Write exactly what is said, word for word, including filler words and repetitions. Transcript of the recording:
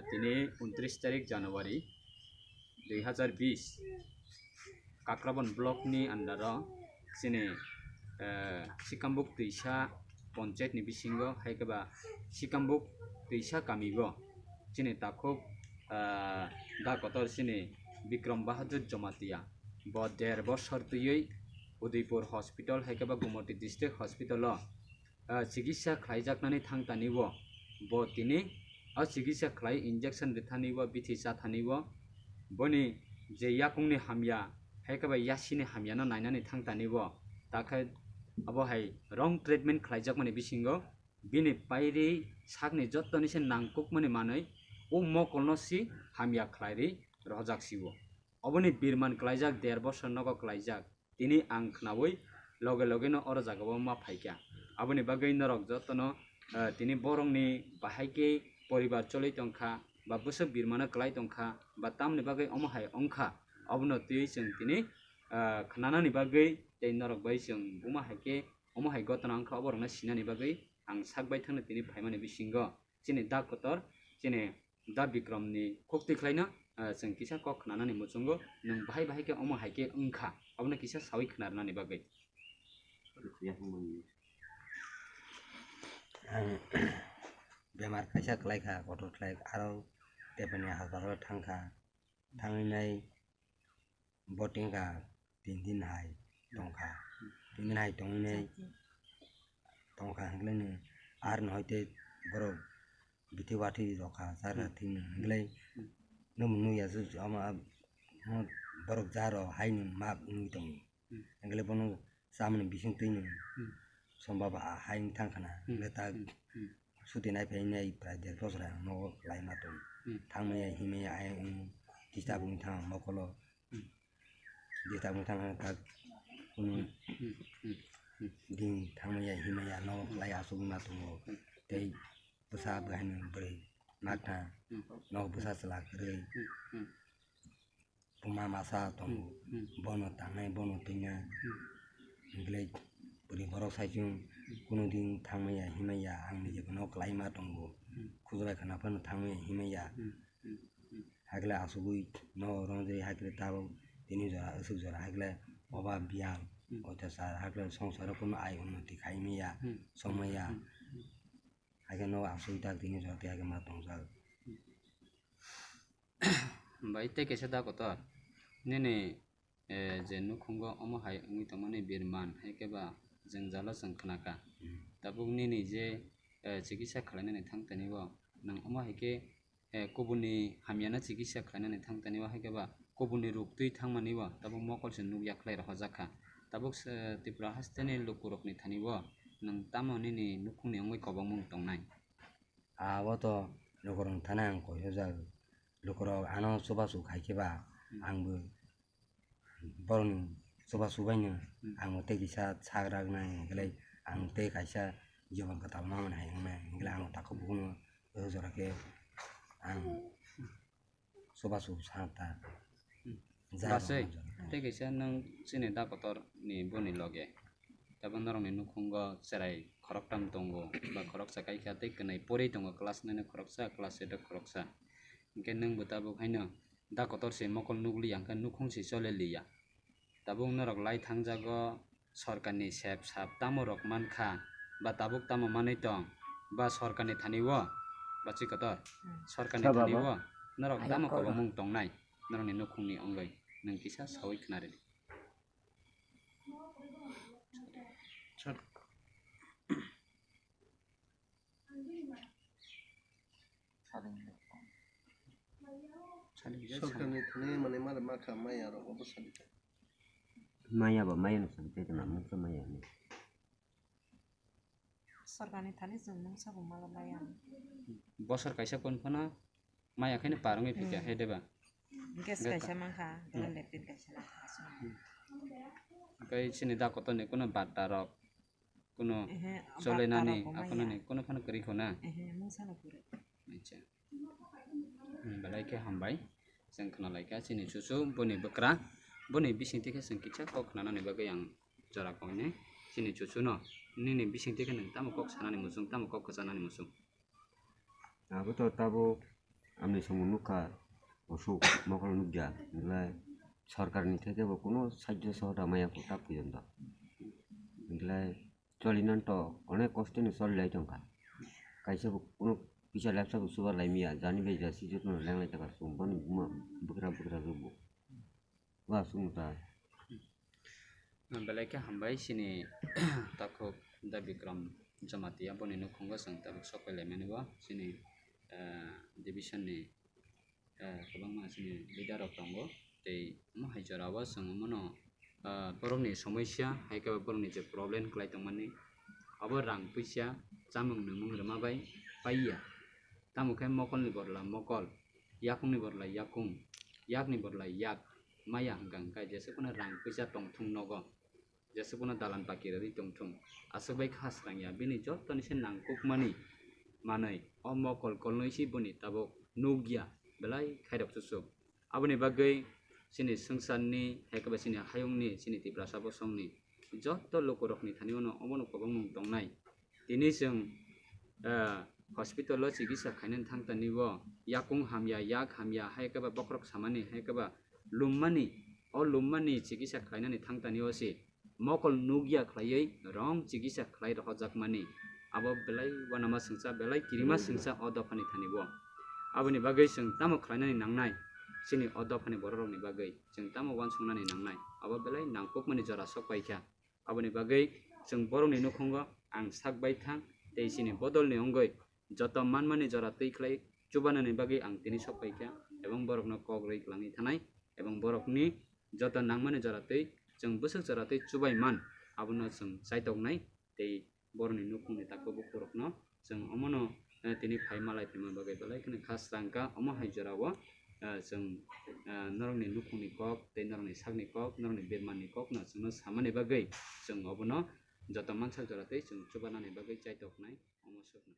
Tini untris tarik January dui hazar bis, Kakrabon block ni under o chini, eh, Sikambuk twisa ponchayat ni bisingo hai khe ba Sikambuk twisa kami o chini takhuk, eh, da kotor chini Bikram Bahadur Jamatia bo der bosor twiwi Udaipur hospital hai khe ba Gumoti district hospital o ah, chikitsa khlaijaknani thangtani o, bo tini, ah, chikitsa khlai injection rithani o, bithi chathani o, boni je yakungni hamya, hai khe ba yasini hamyano nainani thangtani o, takhe abo hai wrong treatment khlaijakmani bisingo bini pairi sakni jottoni se nangkukmani manwi o mokolno si hamya khlairwi rohorjak si o. Oboni birman klaijak, der bosor nogo klaijak. Tini ang khnaui loge loge no oro jaga o ma phaikha. Aboni bagwi norok jotono, eh, tini borokni bahai khe poribar choli tongkha, ba bwswk birmano kwlai tongkha, ba tamoni bagwi omo hai wngkha, obono twiwi chwng tini, eh, khnanani bagwi tei norok bai chwng buma hai khe omo hai gotona wngkha, oborokno sinani bagwi ang sak baithangno tini phaimani bisingo chini dak kotor, chini Da Bikram ni khukti khlaino, ah, chwng kisa kok khnanani muchungo, nwng bahai bahai khe omo hai khe wngkha, abono kisa saui khnarnani bagwi. Ang bemar kaisa kwlaikha, kotor khlai, aro tepani hospital o thangkha, thangwi nai bo tingkha tin din hai tongkha, tin din hai tongwi nai tongkha hwnkhwlai nw ar no hai tei borok bithi wathi rokha, char kha thik nw hwnkhwlai nw nukya se ama borok ja rw hai nw mak wngwi tongo. Hwnkhwlai bono chamani bising twi nw sombaba hai wng thang khana, hwnkhwlai ta suti nai phai nai prai der bosor ang nogo laima tong thangmaya himaya ayang tista bung thang mokolo. Jeta bwthang tak kunu din thangmaya himaya no lai asugwi ma tongo. Tei bwsa bwhaino bwrwi makha no bwsa chwla kwrwi buma masa tongo. Bono tangnai bono twinai hwnkhwlai bwrwi borok saichung kunu din thangmaya himaya ang nijebo no kwlai ma tongo. Khujura khana phano thangmaya himaya. Hakle asugwi no rongjai hakle tabuk tini jora aswk jora hakle oba biyang oitosar hakle songsaro kunu ai unnoti khai maya somaya hakhe no asugwi tak tini jora tei hakhe ma tongjak. Bai tei kaisa da kotor nini eh, je nukhungo omo hai wngwi tongmani birman, hai khe ba jwngjalo chwng khnakha. Hmm. Tabuk nini je, eh, chikitsa khlainani thangtani o nwng omo hai khe, eh, kubuni hamyano chikitsa khlainani thangtani o, hai khe ba kubuni ruk twi thangmani o tabuk mokol se nukya khlai rohorjak kha. Tabuk se Tripura hasteni lukurokni thani o nwng tamo nini nukhungni wngwi kobokmung tongnai? Abo to lukurokni thani ang koichajak. Lukurok ano chubachu khai khe ba, hmm, ang bo borokni chubachu bai no, hmm, ang bo tei kisa sak rak nai hwnkhwlai ang tei kaisa jibon kwtal ma mani hai wngnai hwnkhwlai ang takhuk bukhukno o jora khe ang chubachu sa ta. Hmm. Ja Basai, rok tei kaisa nwng chini da kotor ni boni loge. Tabuk norokni nukhungo cherai khoroktham tongo, ba khoroksa kaikha tei kwnai porwi tongo, class nine o khoroksa, class eight o khoroksa. Hinkhe nwng bo tabuk haino da kotor se mokol nukliya, hinkhe nukhung se chole liya. Tabuk norok lai thangjago sorkarni sep sap tamo rok mankha, ba tabuk tamo manwi tong, ba sorkarni thani o, ba chwi kotor, sorkarni thani o norok tamo kobomung tongnai, norokni nukhungni wngwi nwng kisa saui khna ridi. Sorkarni thani mane mare makha maya rok obo sadi kha. Maya ba maya no sadi kha, mungsa maya ni. Sorkarni thani chwng mungsa bo mala maya. Bosor kaisa kon phano maya khaino parongwi phikha, hmm, he deba? Gas kaisa mankha, hmm, latrine kaisa mankha. Tei chini da kotorni kuno batta rok kuno ehe, chole nani, batta rok aphano maya. Ni kuno phano kwrwi kho na? Ehe, mungsa no kwrwi. Acha. Hmm, belai khe hambai. Chwng khna lai kha chini chuchu boni bwkra. Boni bising twi khe chwng kisa kok khna nani bagwi ang jora kok ni. Chini chuchu no nini bising twi khe nwng tamo kok sanani muchung, tamo kok kwchanani muchung? Abo to tabuk Amni samung nukha, osuk mokol nukya, hinglai sorkarni theke bo kuno sahajyo sohota maya kho ta pujon do. Hinglai cholinan to onek kosto ni choli lai tongkha. Kaisa bo kuno kisa lepsa bo chubar lai miya, jani bai jasi jotono lenglai tongkha, chwng boni buma bwkra bwkra rwbo. Wa sumuta. Belai khe hambai chini takhuk Da Bikram Jamatia, boni nukhungo chwng tabuk sok pai lai mani bo chini, eh, division ni, eh, kwbangma chini leader rok tongo. Tei omo hai jora o chwng omono, eh, borokni somosya hai khe borokni je problem kwlai tongmani abo rang puisa chamung nwngmung rwma bai paiya. Tamo khe mokolni borla mokol, yakungni borla yakung, yakni borla yak maya hwnkha hwnkhe jesa phano rang puisa tongthung nogo, jesa phano dalan baki rwdi tongthung, aswk bai kha srangya bini jotoni se nangkukmani manwi o mokol kolnwi se boni tabuk nukya belai khairok chuchuk. Aboni bagwi chini swngcharni hai khe ba chini hayungni chini Tiprasa bosongni joto lukurokni thani ono omono kwbangmung tongnai. Tini chwng, eh, hospital o chikisa khainani thangtani bo yakung hamya, yak hamya, hai khe ba bokhorok samani, hai khe ba lummani, o lummani chikisa khlainani thangtani o se mokol nukya khlaiwi rong chikisa khlai rohorjakmani. Abo belai uanama swngcha, belai kirima swngcha o dophani thani bo. Aboni bagwi chwng tamo khlainani nangnai, chini o dophani bororokni bagwi chwng tamo uansuknani nangnai, abo belai nangkukmani jora sok paikha. Aboni bagwi chwng borokni nukhungo ang sak bai thang tei chini bodolni wngwi joto manmani jora twi khlai chubanani bagwi ang tini sok paikha, ebong borokno kok rwi kwlangwi thanai, ebong borokni joto nangmani jora twi chwng bwswk jora twi chubai man, abono chwng chaitoknai tei borokni nukhungni takhuk bukhurokno chwng omono, eh, tini phai malai phaima bagwi belai kheno kha srangkha. Omo hai jorao, eh, chwng, eh, norokni nukhungni kok tei norokni sakni kok, norokni birmanni kokno chwngno samani bagwi chwng obono joto mansak jora tei chwng chubanani bagwi chaitoknai omo swkno.